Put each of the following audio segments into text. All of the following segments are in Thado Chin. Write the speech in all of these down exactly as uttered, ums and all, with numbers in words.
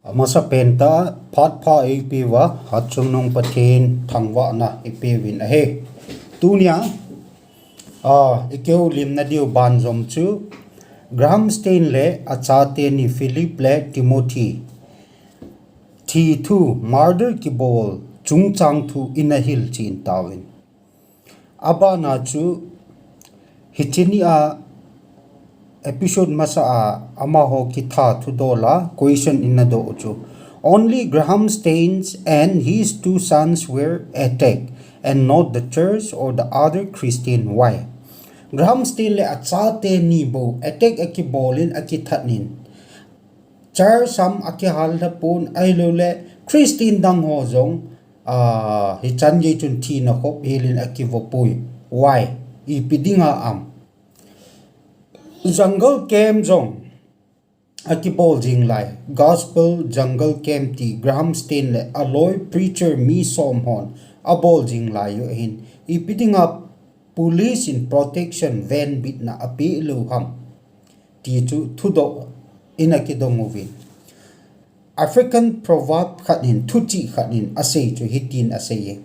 Amasa penta phat pha eipeuva, hatchungnung Pathen thangvahna ipeuvin ahi. Tunia, a, ikihoulimna diu banjom chu Graham Staines le achate ni Philip le Timothy thi thu, murder kibol chungchang thu ina hilchen tauvin. Abana chu, hiche nia episode masa a amaho kitha thudola question ina doh chu, only Graham Staines and his two sons were attacked and not the church or the other Christian. Why? Graham Staines le achate ni bou attack akibol in akithat in, church ham akihal lha pon, ahilouleh Christian dang ho jong, a, hichan gei chun thina khop helin akivo poi. Why? Ipi dinga ham? Jungle camp jong akibol jing lai. Gospel jungle camp ti Graham Staines le aloi preacher mi som hon abol jing lai u ahin, ipi dinga police in protection, venbitna apeh lou ham? Ti chu thudoh in akidong uvin. African proverb khat in, thuchih khat in asei chu hitin asei e.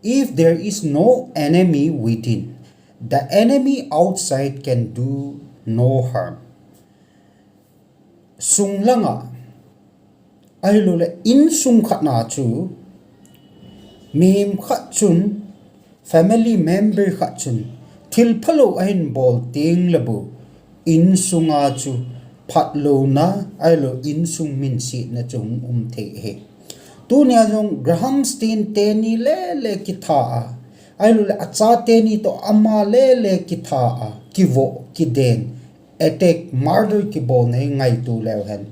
If there is no enemy within, the enemy outside can do no harm. Sung langa, ahilouleh insung khat na chu, mihem khat chun, family member khat chun thil phalou ahin bol teng le bou, insunga chu phatlouna, ahilou insung minsetna chu hung um thei ahi. Tunia jong Graham Staines teni lele kitha a, ahilouleh achate ni toh ama lele kitha a, kivo, kiden, attack, murder kibolna hi ngaito leu hen,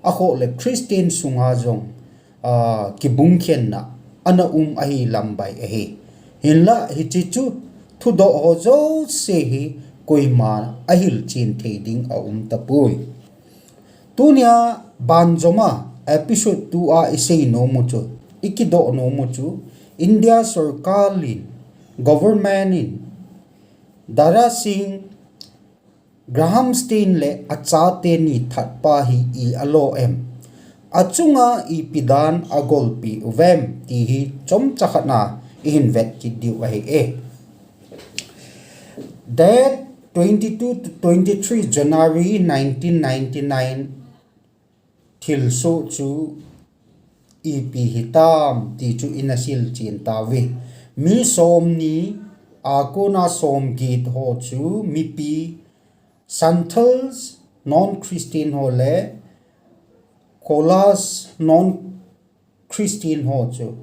akhoh le Christian sunga jong, a, kibungkhenna ana um ahi lambai ahi. Hinlah hiche chu thudoh ho jouse hi koima ahilchen thei ding aum tapoi. Tunia banjom a episode two a isei nom u chu, ikidoh nom u chu, India sorkar in, government in, Dara Singh, Graham Staines le achate ni thatpa hi i alo em, achunga ipi dan agolpeh uvem ti hi chomcha khat na ihin vet kit diu ahi e. Date twenty-two to twenty-three January nineteen ninety-nine thilsoh chu ipi hitam ti chu ina hilchen tauve. Mi somni a kona somget ho chu mipi, Santals, non-Christian ho le Kolas, non-Christian ho chu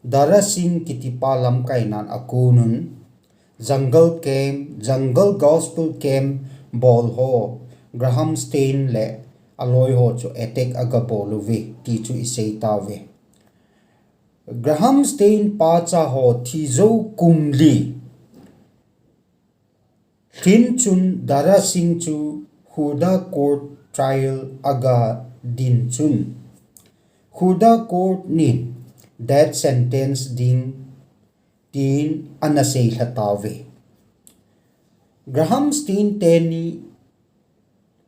Dara Singh kitipa lamkainan akonun, Jungle Camp, Jungle Gospel Camp bol ho, Graham Staines le aloi ho chu attack agabol uve ti chu isei tauve. Graham Staines pacha ho thi jou kum li lhin chun Dara Singh chu Hurda Court trial agadin chun, Hurda Court nin death sentence ding tin ana seilha tauve. Graham Staines teni,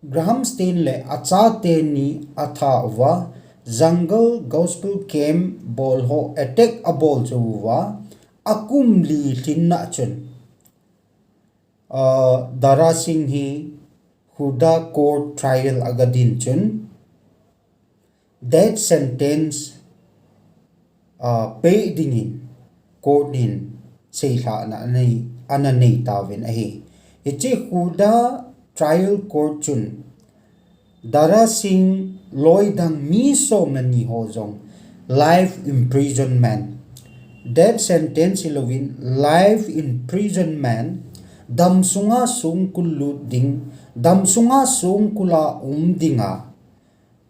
Graham Staines le achate ni atha uva, Jungle Gospel Camp bol ho attack abol jou uva, akum li lhinna chun, a, Dara Singh hi Hurda Court trial agadin chun, death sentence, a, pe dingin court nin seilhahna ana nei, ana nei tauvin ahi. Hiche Hurda trial court chun Dara Singh loi dang mi somleni ho jong life imprisonment, death sentence hilouvin life imprisonment, damsunga songkul lut ding, damsunga songkula um dinga,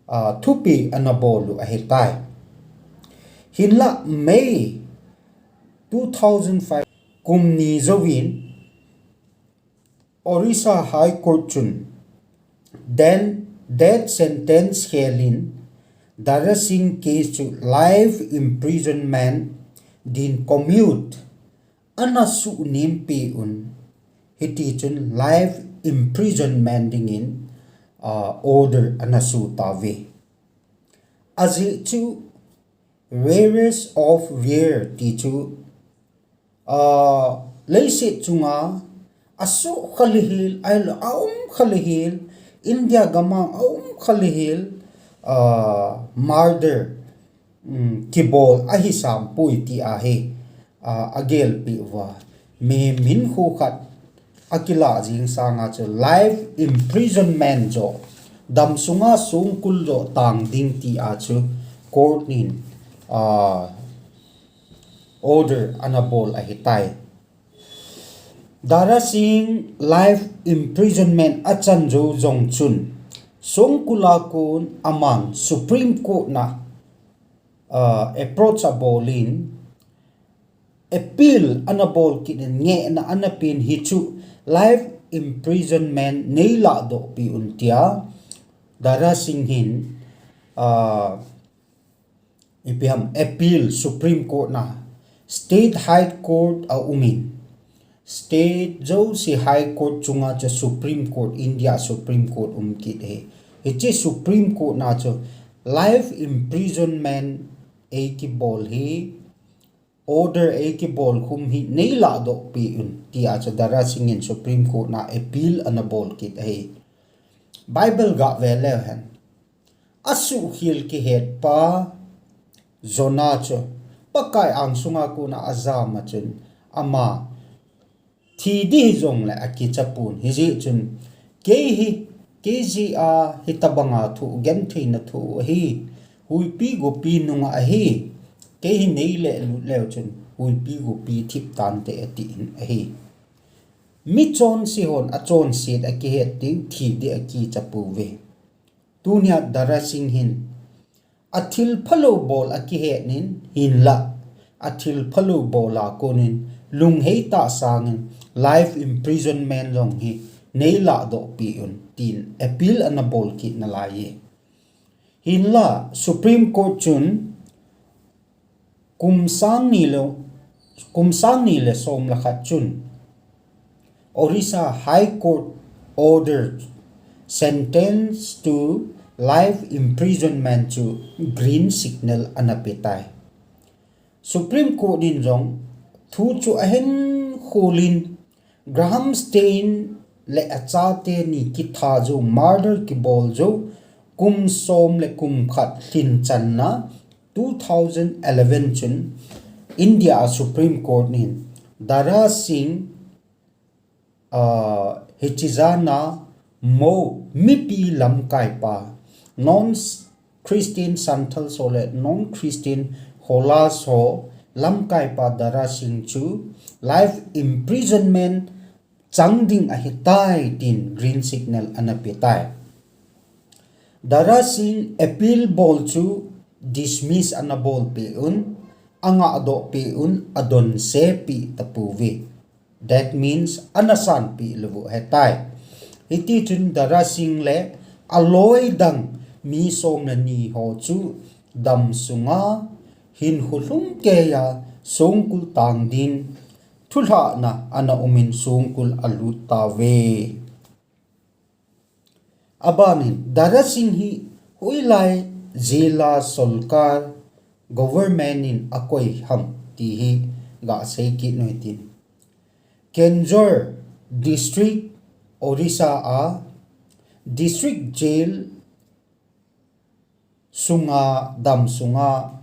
a, thupeh ana bol u ahitai. Hinlah May two thousand five kum ni jouvin Orissa High Court chun death sentence khelin Dara Singh case chu life imprisonment din commute ana suh nempeh un, hitichun life imprisonment dingin, a, order ana su tauve. Ajeh chu Warriors of War ti chu, ah, leiset chunga asuh khalihil, ailo aum khalihil, India gamang aum khalihil, ah, murder, um, kibol ahi sampui ti ahi, ah, agelpi uva. Mihem hinkho khat akilah jing sanga chu life imprisonment jo, damsunga songkul jo tang ding ti a chu court nin, ah, order ana bol ahitai. Dara Singh life imprisonment achan jou jong chun, songkul a kon aman Supreme Court na, ah, approach abolin, appeal ana bol kit in, ngehna ana pen hichu life imprisonment neilah doh pi un tia Dara Singh hin, ah, ipi ham, appeal Supreme Court na, State High Court aumin, state jouse High Court chunga chu Supreme Court, India Supreme Court um kit ahi. Hiche Supreme Court na chu life imprisonment eikibol hi, order eikibol khum hi neilah doh pi un tia chu Dara Singh in Supreme Court na appeal ana bol kit ahi. Bible gah ve leu hen, asuhkhel kihetpa Jonah chu Pakai angsunga kona ajam a chun ama thi ding hijongle akichapon. Hijeh chun kei hi, kei jeh a hitabanga thoh gentheina thoh ahi, huipi gopi nunga ahi, kei hi neile lut leu chun huipi gopi thip tante atin ahi. Mi chonse hon achonset akihet ding, thi ding akichapouve. Tunia Dara Singh hin athil phalou bol akihet in, hinlah athil phalou bol a konin lunghei tah sangin life imprisonment jong hi neilah doh pi un tin appeal ana bol kit nalaiye. Hinlah Supreme Court chun kum sang ni le, kum sang ni le som le khat chun Orissa High Court order sentence to life imprisonment chu green signal ana petai. Supreme Court in jong thu chu ahen kholin, Graham Staines le achate ni kitha jou, murder kibol jou, kum som le kum khat lhin channa two thousand eleven chun India a Supreme Court nin Dara Singh, ah, hiche jana Mou mipi lamkaipa, non-Christian Santals ho le non-Christian Holas ho lamkaipa Dara Singh chu life imprisonment chang ding ahitai tin green signal ana petai. Dara Singh appeal bol chu dismiss ana bolpeh un, angahdohpeh un, adonsepi tapouve. That means, ana sanpeh lou u ahitai. Hitichun Dara Singh le aloi dang mi som le ni ho chu damsunga hinkho lhumkeiya songkul tang din thulhahna ana umin songkul alut tauve. Abanin, Dara Singh hi hoilai jila sorkar, government in akoi ham ti hi gasei kit u hitin. Kenzur District, Orissa a District Jail sunga, damsunga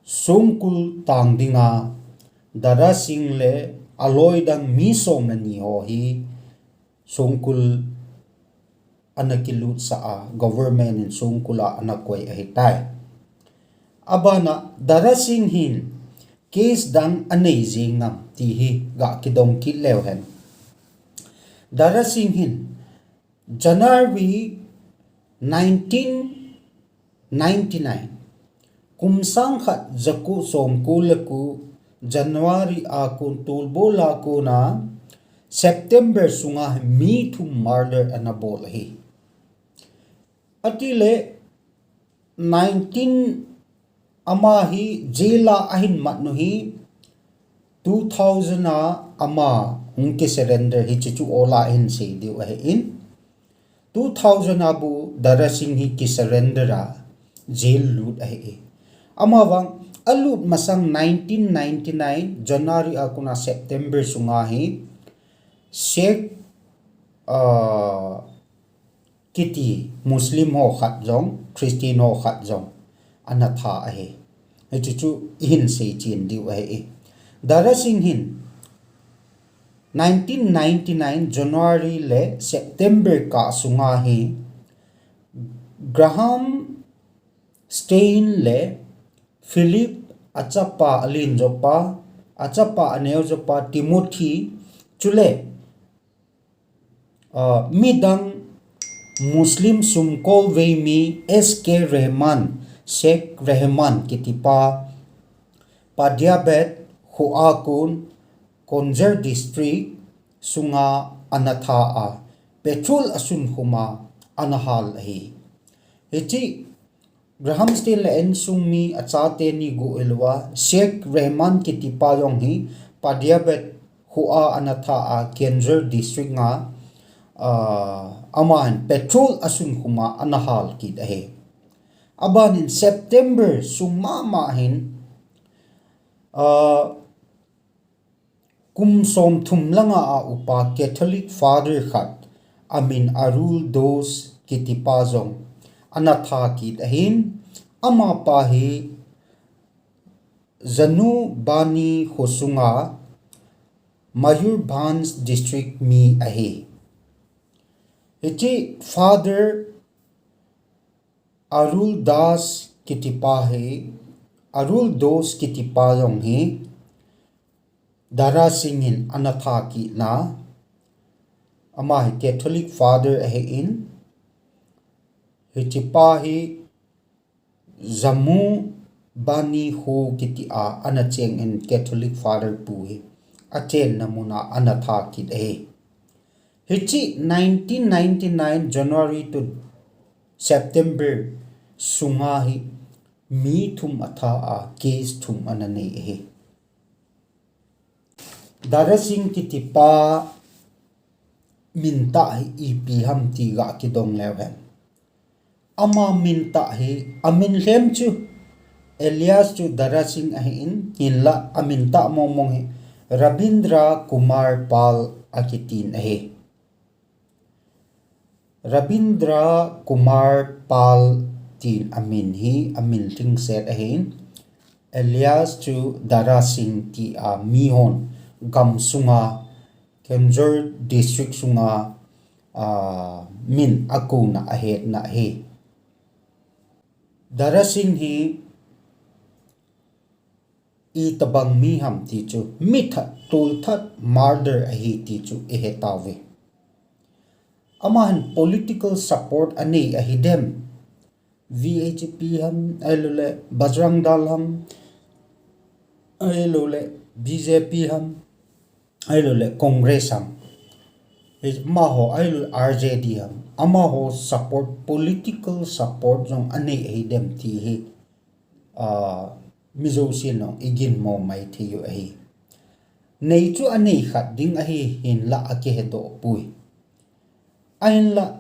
songkul tang dinga Dara Singh le aloi dang mi som le ni ho hi songkul ana kilutsah a, government in songkul a ana koi ahitai. Abana Dara Singh hin case dang anei jing ngam ti hi gakidong kit leu hen. Dara Singh hin January nineteen ninety-nine, kum sang khat jako somko le ko, January a kon tolbol a kona September sunga mi thum murder ana bol ahi. Atile nineteen, ama hi jail a ahin mat u hi two thousand a ama hung kisurrender hi, hiche chu ola ahin sei diu ahin. Two thousand a bu Dara Singh hi kisurrender a, jail lut ahi. Amavang alut masang nineteen ninety-nine January a kona September sunga hi Sikh, ah, kiti Muslim ho khat jong, Christian ho khat jong ana tha ahi. Hichu chu ihin seichen diu ahi. Dara Singh hin nineteen ninety-nine January le September kah sunga hi Graham Staines le Philip, achapa alen jopa, achapa aneo jopa Timothy, chule, ah, midang Muslim sumkolvei mi S K Rahman, Sheikh Rahman kitipa, Padiabet khoa kon, Konjur District sunga ana tha a, petrol asunkhum a ana hal ahi. Hiche Graham Staines le insung mi achate ni gu ilou a, Sheikh Rahman kitipa jong hi Padiabet khoa ana tha a, Konjur District nga, ah, aman petrol asunkhum a ana hal kit ahi. Abanin September sung mama hin, ah, kum somthum langa a upa Catholic Father khat amin Arul Doss kitipa jong ana tha kit ahin, amapa hi Janu Bani khosunga Mayurbhanj District mi ahi. Hiche Father Arul Das kitipa hi, Arul Doss kitipa jong hi, Dara Singh in ana tha kit na, ama hi Catholic Father ahin, hichepa hi Janu Bani kho kiti a ana cheng in Catholic Father pu hi achenna muna ana tha kit ahi. Hiche nineteen ninety-nine January to September sunga hi mi thum atha a, case thum ana nei ahi. Dara Singh kitipa min tah hi ipi ham ti ga kidong leu hen. Ama min tah hi, amin lhem chu alias chu Dara Singh ahin, hinla amin tah mong mong hi Rabindra Kumar Pal akitin ahi. Rabindra Kumar Pal tin amin hi amin lhingset ahin, alias chu Dara Singh ti a mihon gam sunga, Konjur District sunga, ah, min akona ahetna ahi. Dara Singh hi itobang mi ham ti chu, mi that, tol that, murder ahi ti chu ihetauve. Aman political support anei ahidem. V H P ham, ahilouleh Bajrang Dal ham, ahilouleh B J P ham, ahilouleh Congress ham. Amaho, ahilouleh R J D ham. Amaho support, political support jong anei ahidem ti hi, ah, mi jousen igin mo mai thei u ahi. Nei chu anei khat ding ahi hinla akihedoh poi. Ahinla,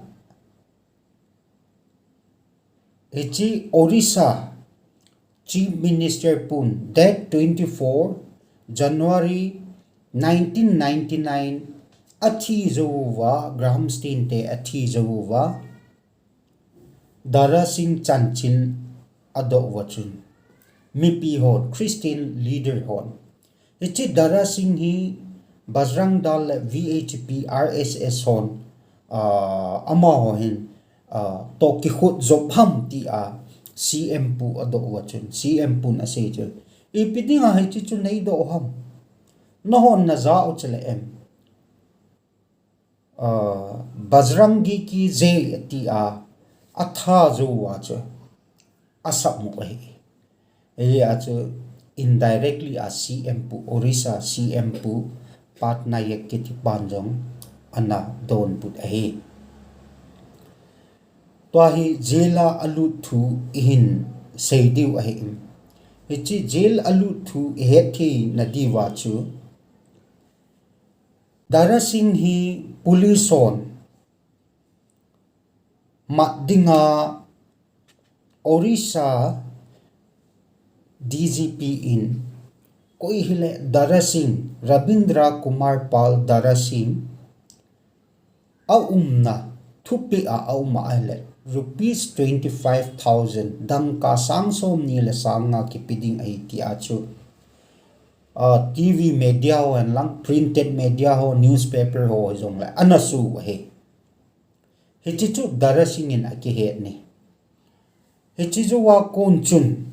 hiche Orissa Chief Minister pun date twenty-four January nineteen ninety-nine athi jouva, Graham Staines te athi jouva, Dara Singh chanchin adoh uva chun, mipi hon, Christian leader hon, hiche Dara Singh hi Bajrang Dal le V H P R S S hon, ah, amaho hin, ah, toh kikhut jop ham ti a C M pu adoh uva chun, C M pun asei chun, ipi dinga hiche chu neidoh ham? Nahon najah u chule em? Ah, Bajrangi ki Jai tia atha jou uva chu asap mu ahi. Hijeh a chu indirectly a C M pu, Orissa C M pu Patnaik kitipan jong ana donbut ahi. Tua hi jail a alut thu ihin sei diu ahi. Hiche jail alut thu ihet theina diuva chu Dara Singh hi police hon mat dinga Orissa D G P in koi hile Dara Singh, Rabindra Kumar Pal Dara Singh, a umna thupeh a a um a ahile rupees twenty five thousand, dangka sang som ni le sang nga kipe ding ahi tia chu, ah, T V media ho hen lang, printed media ho, newspaper ho jong le ana su ahi. Hiche chu Dara Singh in akihet ni. Hiche jou a kon chun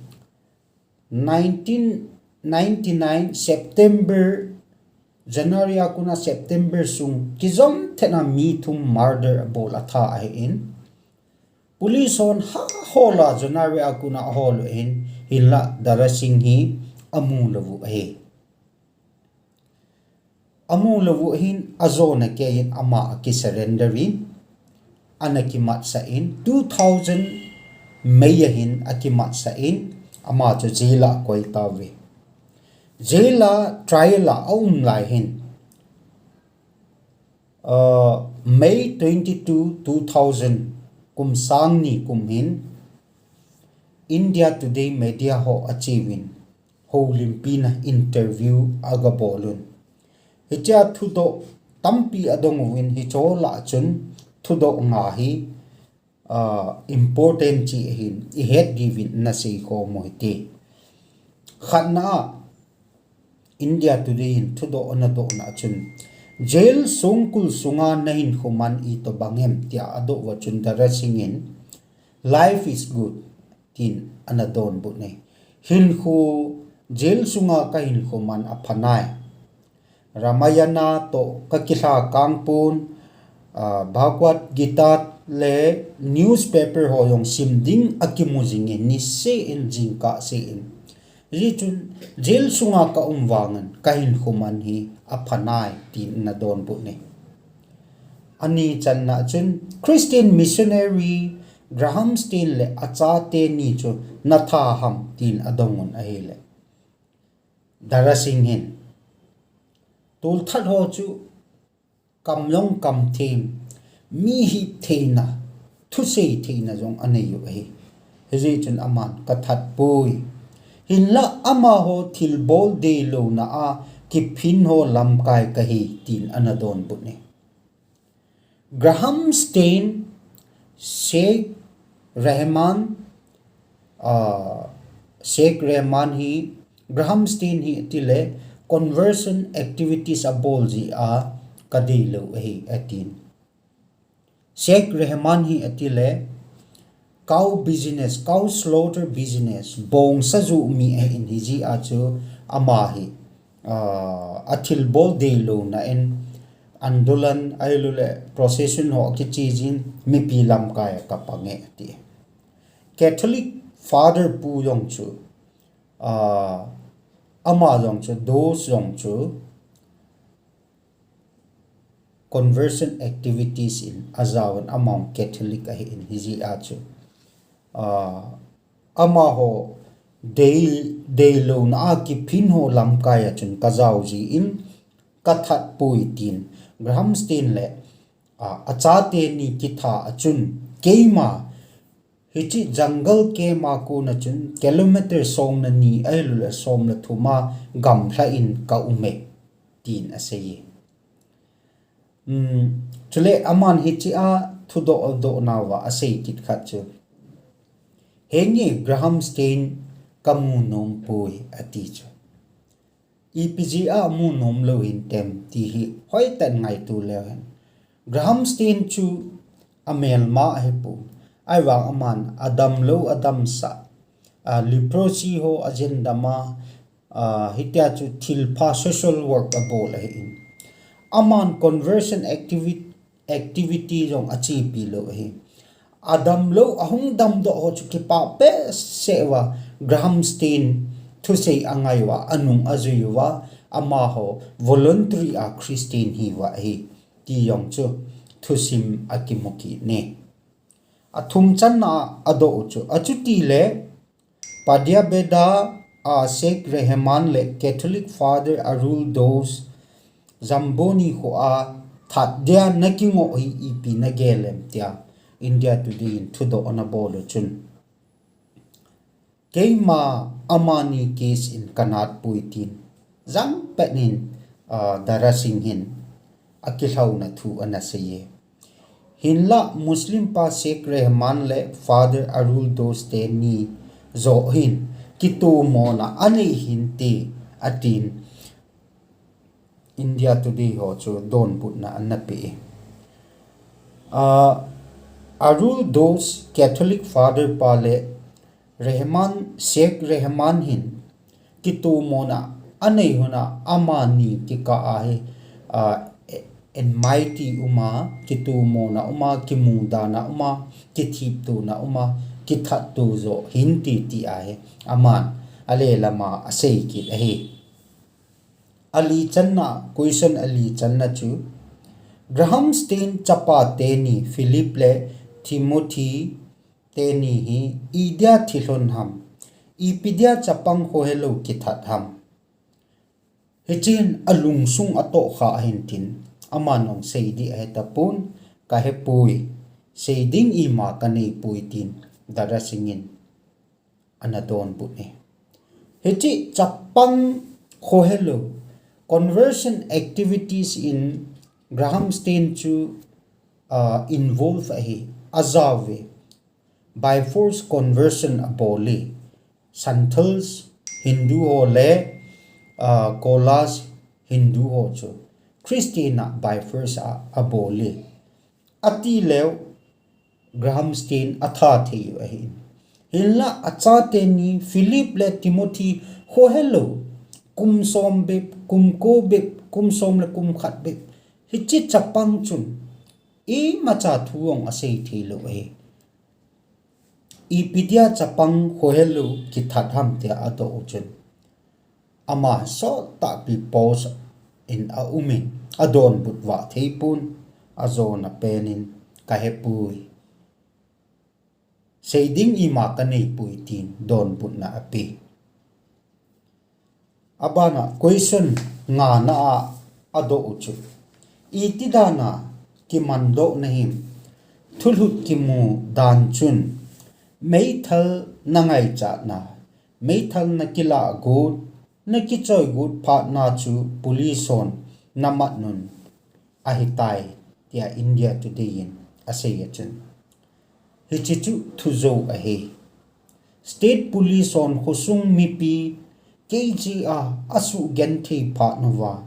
nineteen ninety-nine September, January a kon a September sung kijom thet na mi thum murder abol a tha ahin. Police hon ha hol a January a kon a ahol u ahin, hinla Dara Singh hi amu lou u ahi. Amu lou u ahin, ajona kei in ama akisurrender in, ana kimatsah in, two thousand May a hin akimatsah in, ama chu jail a akoi tauve. Jail a trial a aum lai hin, ah, May twenty-two, two thousand, kum sang ni kum hin, India Today media ho ache uvin, houlimpi na interview aga bol un. Hichea thudoh tampi adong uvin, hiche lah a chun thudoh nga hi, ah, important chi ahin, ihet diuvin nasei khom u hite. Khatna a, India Today in thudoh ana dohna a chun, jail songkul sunga nahinkho man itobang em tia adoh uva chun Dara Singh in, "Life is good," tin ana donbut e. Hinkho, jail sunga kahinkho man apha nai. Ramayana toh kakilha kang pon, ah, Bhagavad Gita le newspaper ho jong sim ding akimu jing e, niseh in jingkah seh in. Hijeh chun jail sunga ka um vangin kahinkho man hi apha nai, tin ana donbut e. Ani channa chun Christian missionary Graham Staines le achate ni chu natha ham, tin adong un ahile, Dara Singh hin, tolthat ho chu kam jong kam them, mi hip theina, thusei theina jong anei u ahi. Hijeh chun aman, "Kathat poi. Hinla amaho thilbol deilouna a kiphin ho lamkai kahi," tin ana donbut e. Graham Staines, Sheikh Rahman, ah, Sheikh Rahman hi, Graham Staines hi atile conversion activities abol jeh a kadei lou ahi, atin. Sheikh Rahman hi atile cow business, cow slaughter business, bongsa joh mi ahin, hijeh a chu ama hi, ah, athilbol deilouna in andolan ahilouleh procession ho akiche jin, mipi lamkai a kapang e ati. Catholic Father pu jong chu, ah, ama jong chu, those jong chu conversion activities in ajaovin, ama jong Catholic ahin, hijeh a chu, ah, amaho dei, deilouna a kiphin ho lamkai a chun kajao jin, "Kathat poi," tin Graham Staines le, ah, achate ni kitha a chun, keima hiche jungle camp a kona chun kilometer som le ni ahilouleh som le thum a gamlha in ka um e, tin asei e. Um, chule aman hichea thudoh adoh nauva asei kit khat chu, "Henge Graham Staines kamu nom poi," ati chu. Ipi jeh a amu nom lou hintem ti hi hoitah in ngaito leu hen. Graham Staines chu amelma ahipon, ahivang aman adamlou adamsah, ah, leprosy ho ajen dam a, ah, hitia chu thilpha social work abol ahin. Aman conversion activi-, activity jong achepi lou ahi. Adamlou, ahung damdoh ho chu kipah behseh uva, Graham Staines thusei angai uva, anung ajui uva, amaho voluntary a Christian hiuva ahi, ti jong chu thusim akimu kit e. Athum channa adoh u chu, achutile Padayabeda a Sheikh Rahman le Catholic Father Arul Dawood Zamboni kho a that dia nakingoh hi ipi nagel em tia India Today in thudoh anabol u chun, Keima amani case in kanatpoi tin jangpet in, ah, Dara Singh hin akilhauna thu anasei e. Hinlah Muslim pa Sheikh Rehman le Father Arul Dost teni joh hin kitomona anei hinte atin India Today ho chu donbutna anapeh e. Ah, Arul Dost Catholic Father pa le Rehman, Sheikh Rehman hin kitomona anei hon a amani kikah a hi, ah, enmity uma, kitomona uma, kimudana uma, kithiptona uma, kithatto joh hinte ti ahi. Aman alelama asei kit ahi. Ali channa, question ali channa chu, Graham Staines chapa teni, Philip le Timothy teni hi idia thilhon ham, ipi dia chapang khohelou kithat ham? Hichun alungsung atohkha ahin tin, aman ong seiding ahetapon, kahepoi, seiding ima kaneipoi tin Dara Singh in anadonbut e. Hiche chapang khohelou, conversion activities in Graham Staines chu, ah, involve ahi, ajao ve. By force conversion abol e. Santals Hindu ho le, ah, Kolas Hindu ho chu Christian a by force a abol e. Atileu Graham Staines atha thei u ahi. Hinlah achateni Philip le Timothy khohelou, kum som bep, kum ko bep, kum som le kum khat bep, hiche chapang chun imacha thu ong asei theilou ahi. Ipi dia chapang khohelou kithat ham tia adoh u chun, ama sottahpi post in aumin, adonbut vah theipon, ajona penin kahepoi, seiding ima kaneipoi tin donbutna ape. Abana question ngana a adoh u chu, iti dana kimandoh nahim, thulhut kimu dan chun, meithal nangaichatna, meithal nakilah got, nakichoi got phatna chu police hon namat nun ahitai, tia India Today in asei achun, hiche chu thujou ahi. State Police hon khosung mipi kg a asugenthei phat uva,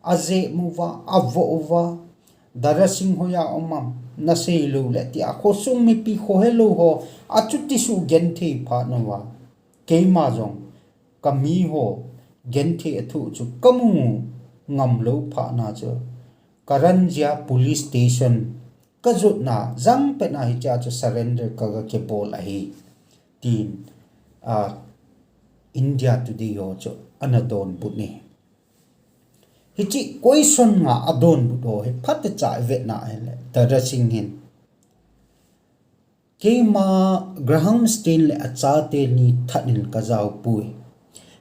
ajep uva, avoh uva, Dara Singh hoiya um am, naseilou le tia khosung mipi khohelou ho achuti sugenthei phat uva, keima jong kamiho genthei athu chu kamu ngamlou phatna chu, Karanjia Police Station kajotna jangpet a hichea chu surrender kaga kibol ahi, tin, ah, India Today ho chu anadonbut e. Hiche question nga adonbut ho hi phatecha ivetna ahile, Dara Singh hin, keima Graham Staines le achateni thatin kajaopoi,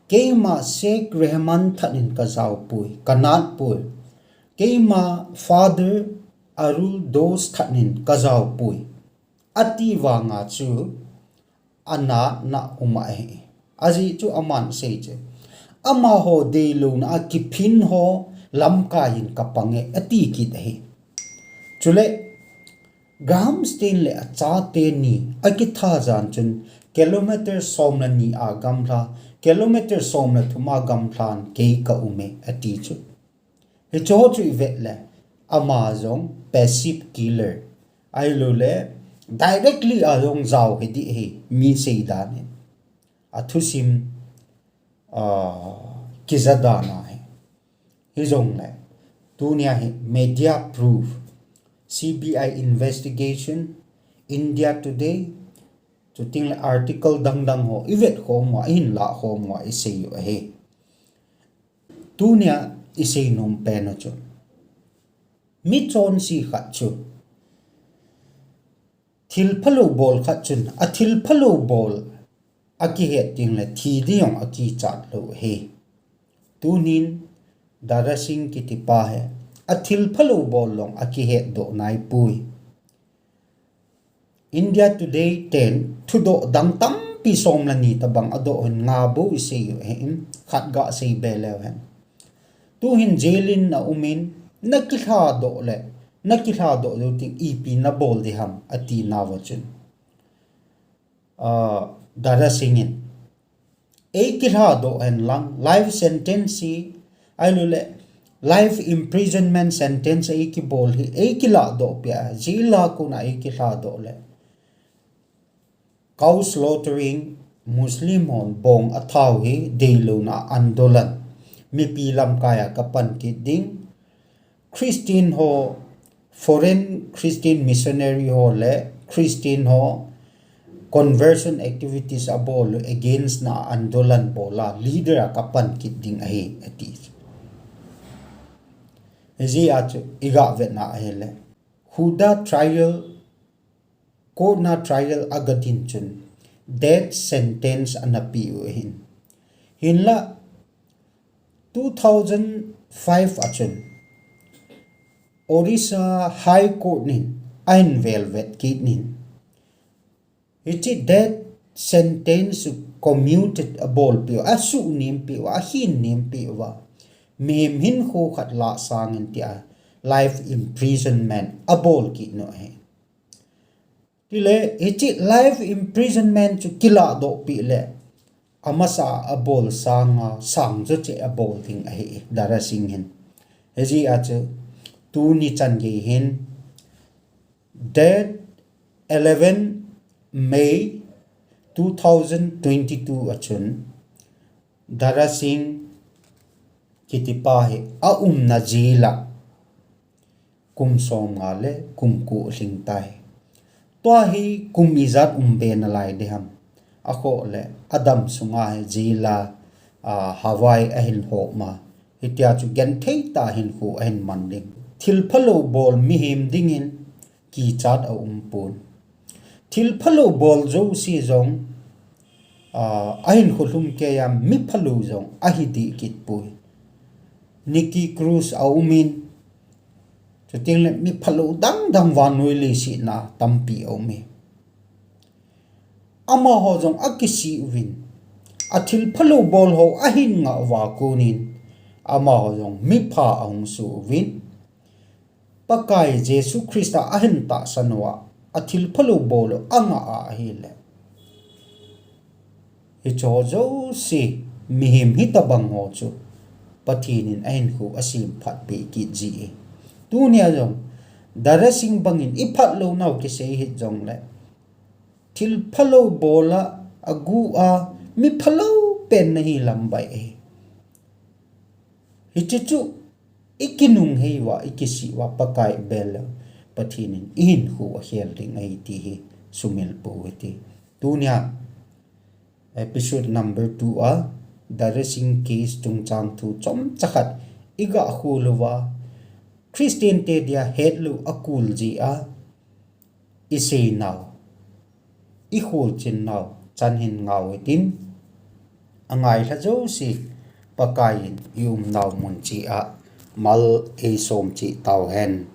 keima Sheikh Rehman thatin kajaopoi, kanatpoi, keima Father Arul Dost thatin kajaopoi, ati vanga chu anatna um ahi. Ajeh chu aman asei chu, amaho deilouna a kiphin ho lamkai in kapange, ati kit ahi. Chule Graham Staines le achateni akitha jan chun kilometer som le ni a gamla, kilometer som le thum a gamlan kei kaume, ati chu. Hicheho chu ivet le, ama jong passive killer ahiloule, directly a jong jao hiding ahi, mi seidan in, athusim, ah, kija dan ahi. Hijongle, tunia hi media proof, C B I investigation, India Today, chutengle article dangdang ho ivet khom uva, ihin lah khom uva isei u ahi. Tunia isei nom pen u chu, mi chonse khat chu thil phalou bol khat chun athil phalou bol akihet tengle thi ding jong akichat lou ahi. Tunin Dara Singh kitipa hi athil phalou bol jong akihetdoh naipoi. India Today ten thudoh dang tam Pi som le ni tabang adoh hin nga bou isei u ahin, khat gasei be leu hen. Tuhin jail in aumin, nakilhadoh le, nakilhadoh jou teng ipi nabol ding ham, ati nauva chun, ah, Dara Singh in, eikilhadoh hen lang, life sentence hi, ahilouleh, life imprisonment sentence eikibol hi, eikilahdoh peh a, jail a kona eikilhadoh le, cow slaughtering, Muslim hon bong athau hi deilouna andolan, mipi lamkai a kapan kit ding, Christian ho, foreign Christian missionary ho le Christian ho conversion activities abol u against na andolan bol a leader a kapan kit ding ahi, ati. Hijeh a chu iga vetna ahile, Huda trial, court na trial agadin chun death sentence ana pe u ahin. Hinla two thousand five a chun Orissa High Court nin ahin velvet kit nin, hiche death sentence commuted abolpeh u, asuhnem peh u, ahin nem peh uva, mihem hinkho khat lah sangin tia life imprisonment abol kit u ahi. Tile, hiche life imprisonment chu kilahdoh peh le, amasa abol sanga sang jo cheh abol ding ahi, Dara Singh hin. Hijeh a chu, tuni chan gei hin, date eleven May two thousand twenty-two a chun, Dara Singh kitipa hi aumna jail a kum somnga le kum ko alhing tai. Tua hi kum ijat um be nalai ding ham. Akhoh le adam sunga hi jail a, ah, Hawaii ahin hom a, hitia chu genthei tah a hinkho ahin man ding. Thil phalou bol mihem dingin kichat aumpon. Thil phalou bol jouse jong, ah, ahinkho lhumkeiya mi phalou jong ahi deh kit poi. Nicky Cruz aumin, chuteng le mi phalou dang dang vannoi leiset a tampi aume. Amaho jong akisih uvin, athil phalou bol ho ahin ngah uva konin, amaho jong mipha ahung soh uvin, Pakai Jesu Christa ahin tahsan uva, athil phalou bol u angah a ahile, hicheho jouse, mihem hitobang ho chu Pathen in ahinkho asemphat peh kit ji e. Tunia jong, Dara Singh bangin iphat lounau kisei hih jongle, thil phalou bol a agu a, mi phalou pen nahi lam bai ahi. Hiche chu ikinunghei uva, ikisih uva, Pakai ibel leu, Pathen in ihinkho akhel ding ahi ti hi sumil pou hite. Tunia, episode number two a, Dara Singh case chungchang thu chomcha khat iga khol uva, Christian te dia hetlou akul jeh a, iseinau, ikholchinnau chan hin ngah u hitin, angailha jouse, Pakai in iumnau mun cheh a mal eisom cheh tauhen.